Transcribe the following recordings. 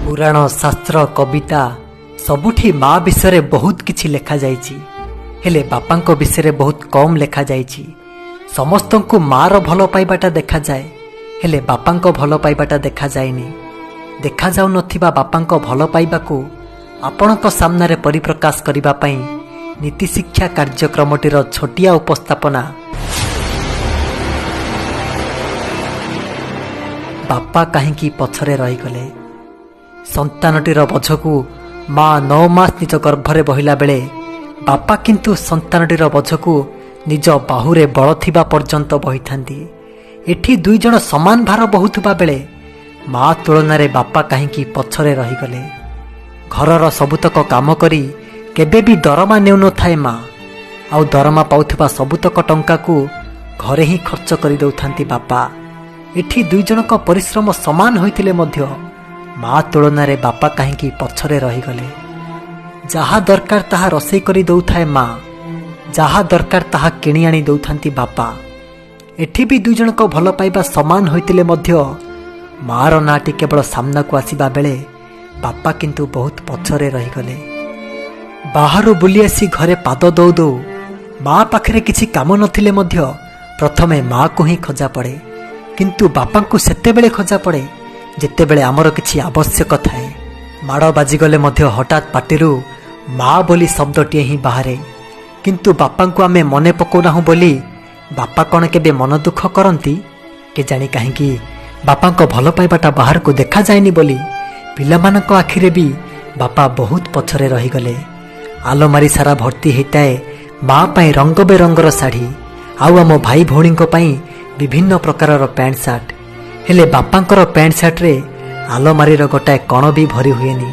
ପୁରାଣ, ଶାସ୍ତ୍ର, କବିତା ସବୁଠି ମା ବିଷୟରେ ବହୁତ କିଛି ଲେଖାଯାଇଛି, ହେଲେ ବାପାଙ୍କ ବିଷୟରେ ବହୁତ କମ୍ ଲେଖାଯାଇଛି। ସମସ୍ତଙ୍କୁ ମାଆର ଭଲ ପାଇବାଟା ଦେଖାଯାଏ, ହେଲେ ବାପାଙ୍କ ଭଲ ପାଇବାଟା ଦେଖାଯାଏନି। ଦେଖାଯାଉନଥିବା ବାପାଙ୍କ ଭଲ ପାଇବାକୁ ଆପଣଙ୍କ ସାମ୍ନାରେ ପରିପ୍ରକାଶ କରିବା ପାଇଁ ନୀତିଶିକ୍ଷା କାର୍ଯ୍ୟକ୍ରମଟିର ଛୋଟିଆ ଉପସ୍ଥାପନା, ବାପା କାହିଁକି ପଛରେ ରହିଗଲେ। ସନ୍ତାନଟିର ବୋଝକୁ ମା 9 ମାସ ନିଜ ଗର୍ଭରେ ବହିଲା ବେଳେ ବାପା କିନ୍ତୁ ସନ୍ତାନଟିର ବୋଝକୁ ନିଜ ବାହୁରେ ବଳ ଥିବା ପର୍ଯ୍ୟନ୍ତ ବହିଥାନ୍ତି। ଏଠି ଦୁଇ ଜଣ ସମାନ ଭାର ବହୁଥିବା ବେଳେ ମା ତୁଳନାରେ ବାପା କାହିଁକି ପଛରେ ରହିଗଲେ। ଘରର ସବୁତକ କାମ କରି କେବେ ବି ଦରମା ନେଉନଥାଏ ମା, ଆଉ ଦରମା ପାଉଥିବା ସବୁତକ ଟଙ୍କାକୁ ଘରେ ହିଁ ଖର୍ଚ୍ଚ କରିଦେଉଥାନ୍ତି ବାପା। ଏଠି ଦୁଇ ଜଣଙ୍କ ପରିଶ୍ରମ ସମାନ ହୋଇଥିଲେ ମଧ୍ୟ ମା ତୁଳନାରେ ବାପା କାହିଁକି ପଛରେ ରହିଗଲେ। ଯାହା ଦରକାର ତାହା ରୋଷେଇ କରି ଦେଉଥାଏ ମା, ଯାହା ଦରକାର ତାହା କିଣି ଆଣି ଦେଉଥାନ୍ତି ବାପା। ଏଠି ବି ଦୁଇ ଜଣଙ୍କ ଭଲ ପାଇବା ସମାନ ହୋଇଥିଲେ ମଧ୍ୟ ମାଆର ନାଁଟି କେବଳ ସାମ୍ନାକୁ ଆସିବା ବେଳେ ବାପା କିନ୍ତୁ ବହୁତ ପଛରେ ରହିଗଲେ। ବାହାରୁ ବୁଲି ଆସି ଘରେ ପାଦ ଦଉ ଦଉ ମା ପାଖରେ କିଛି କାମ ନଥିଲେ ମଧ୍ୟ ପ୍ରଥମେ ମାଆକୁ ହିଁ ଖୋଜା ପଡ଼େ, କିନ୍ତୁ ବାପାଙ୍କୁ ସେତେବେଳେ ଖୋଜା ପଡ଼େ ଯେତେବେଳେ ଆମର କିଛି ଆବଶ୍ୟକ ଥାଏ। ମାଡ଼ ବାଜିଗଲେ ମଧ୍ୟ ହଠାତ୍ ପାଟିରୁ ମା ବୋଲି ଶବ୍ଦଟିଏ ହିଁ ବାହାରେ, କିନ୍ତୁ ବାପାଙ୍କୁ ଆମେ ମନେ ପକାଉନାହୁଁ ବୋଲି ବାପା କ'ଣ କେବେ ମନ ଦୁଃଖ କରନ୍ତି? କେଜାଣି କାହିଁକି ବାପାଙ୍କ ଭଲ ପାଇବାଟା ବାହାରକୁ ଦେଖାଯାଏନି ବୋଲି ପିଲାମାନଙ୍କ ଆଖିରେ ବି ବାପା ବହୁତ ପଛରେ ରହିଗଲେ। ଆଲମାରି ସାରା ଭର୍ତ୍ତି ହେଇଥାଏ ମା ପାଇଁ ରଙ୍ଗ ବେରଙ୍ଗର ଶାଢ଼ୀ, ଆଉ ଆମ ଭାଇ ଭଉଣୀଙ୍କ ପାଇଁ ବିଭିନ୍ନ ପ୍ରକାରର ପ୍ୟାଣ୍ଟ ସାର୍ଟ। ହେଲେ ବାପାଙ୍କର ପ୍ୟାଣ୍ଟ ସାର୍ଟରେ ଆଲମାରିର ଗୋଟାଏ କଣ ବି ଭରି ହୁଏନି।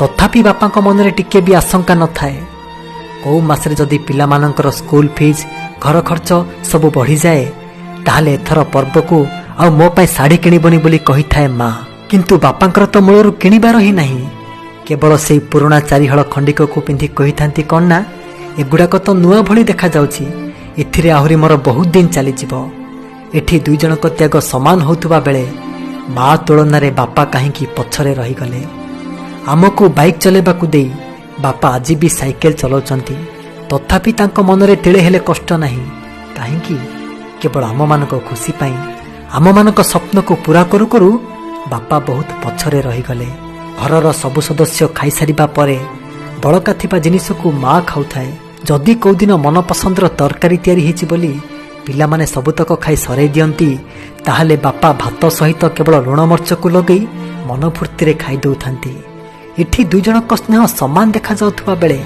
ତଥାପି ବାପାଙ୍କ ମନରେ ଟିକେ ବି ଆଶଙ୍କା ନଥାଏ। କେଉଁ ମାସରେ ଯଦି ପିଲାମାନଙ୍କର ସ୍କୁଲ ଫିଜ୍, ଘର ଖର୍ଚ୍ଚ ସବୁ ବଢ଼ିଯାଏ, ତାହେଲେ ଏଥର ପର୍ବକୁ ଆଉ ମୋ ପାଇଁ ଶାଢ଼ୀ କିଣିବନି ବୋଲି କହିଥାଏ ମା। କିନ୍ତୁ ବାପାଙ୍କର ତ ମୂଳରୁ କିଣିବାର ହିଁ ନାହିଁ। କେବଳ ସେଇ ପୁରୁଣା ଚାରିହଳ ଖଣ୍ଡିକକୁ ପିନ୍ଧି କହିଥାନ୍ତି କ'ଣ ନା, ଏଗୁଡ଼ାକ ତ ନୂଆ ଭଳି ଦେଖାଯାଉଛି, ଏଥିରେ ଆହୁରି ମୋର ବହୁତ ଦିନ ଚାଲିଯିବ। ଏଠି ଦୁଇ ଜଣଙ୍କ ତ୍ୟାଗ ସମାନ ହେଉଥିବା ବେଳେ ମା ତୁଳନାରେ ବାପା କାହିଁକି ପଛରେ ରହିଗଲେ। ଆମକୁ ବାଇକ୍ ଚଲାଇବାକୁ ଦେଇ ବାପା ଆଜି ବି ସାଇକେଲ ଚଲାଉଛନ୍ତି, ତଥାପି ତାଙ୍କ ମନରେ ତିଳେ ହେଲେ କଷ୍ଟ ନାହିଁ। କାହିଁକି? କେବଳ ଆମମାନଙ୍କ ଖୁସି ପାଇଁ, ଆମମାନଙ୍କ ସ୍ୱପ୍ନକୁ ପୂରା କରୁ କରୁ ବାପା ବହୁତ ପଛରେ ରହିଗଲେ। ଘରର ସବୁ ସଦସ୍ୟ ଖାଇସାରିବା ପରେ ବଳକା ଥିବା ଜିନିଷକୁ ମା ଖାଉଥାଏ। ଯଦି କେଉଁଦିନ ମନପସନ୍ଦର ତରକାରୀ ତିଆରି ହେଇଛି ବୋଲି ପିଲାମାନେ ସବୁତକ ଖାଇ ସରେଇ ଦିଅନ୍ତି, ତାହେଲେ ବାପା ଭାତ ସହିତ କେବଳ ଲୁଣ ମର୍ଚକୁ ଲଗେଇ ମନ ଫୁର୍ତ୍ତିରେ ଖାଇ ଦେଉଥାନ୍ତି। ଏଠି ଦୁଇ ଜଣଙ୍କ ସ୍ନେହ ସମାନ ଦେଖାଯାଉଥିବା ବେଳେ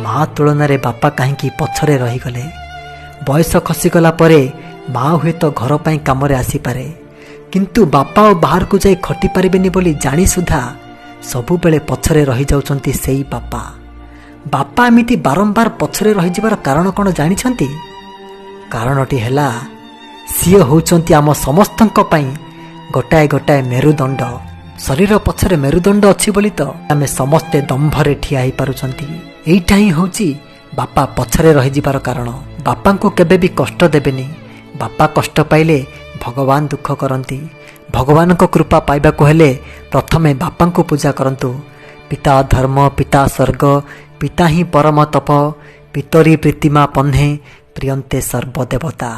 ମା ତୁଳନାରେ ବାପା କାହିଁକି ପଛରେ ରହିଗଲେ। ବୟସ ଖସିଗଲା ପରେ ମା ହୁଏତ ଘର ପାଇଁ କାମରେ ଆସିପାରେ, କିନ୍ତୁ ବାପା ଆଉ ବାହାରକୁ ଯାଇ ଖଟି ପାରିବେନି ବୋଲି ଜାଣି ସୁଦ୍ଧା ସବୁବେଳେ ପଛରେ ରହିଯାଉଛନ୍ତି ସେଇ ବାପା। ବାପା ଏମିତି ବାରମ୍ବାର ପଛରେ ରହିଯିବାର କାରଣ କ'ଣ ଜାଣିଛନ୍ତି? କାରଣଟି ହେଲା ସିଏ ହେଉଛନ୍ତି ଆମ ସମସ୍ତଙ୍କ ପାଇଁ ଗୋଟାଏ ଗୋଟାଏ ମେରୁଦଣ୍ଡ। ଶରୀର ପଛରେ ମେରୁଦଣ୍ଡ ଅଛି ବୋଲି ତ ଆମେ ସମସ୍ତେ ଦମ୍ଭରେ ଠିଆ ହେଇପାରୁଛନ୍ତି। ଏଇଟା ହିଁ ହେଉଛି ବାପା ପଛରେ ରହିଯିବାର କାରଣ। ବାପାଙ୍କୁ କେବେ ବି କଷ୍ଟ ଦେବେନି। ବାପା କଷ୍ଟ ପାଇଲେ ଭଗବାନ ଦୁଃଖ କରନ୍ତି। ଭଗବାନଙ୍କ କୃପା ପାଇବାକୁ ହେଲେ ପ୍ରଥମେ ବାପାଙ୍କୁ ପୂଜା କରନ୍ତୁ। ପିତା ଧର୍ମ, ପିତା ସ୍ୱର୍ଗ, ପିତା ହିଁ ପରମ ତପ, ପିତରି ପ୍ରୀତିମା ପହ୍ନେ ପ୍ରିୟନ୍ତେ ସର୍ବଦେବତା।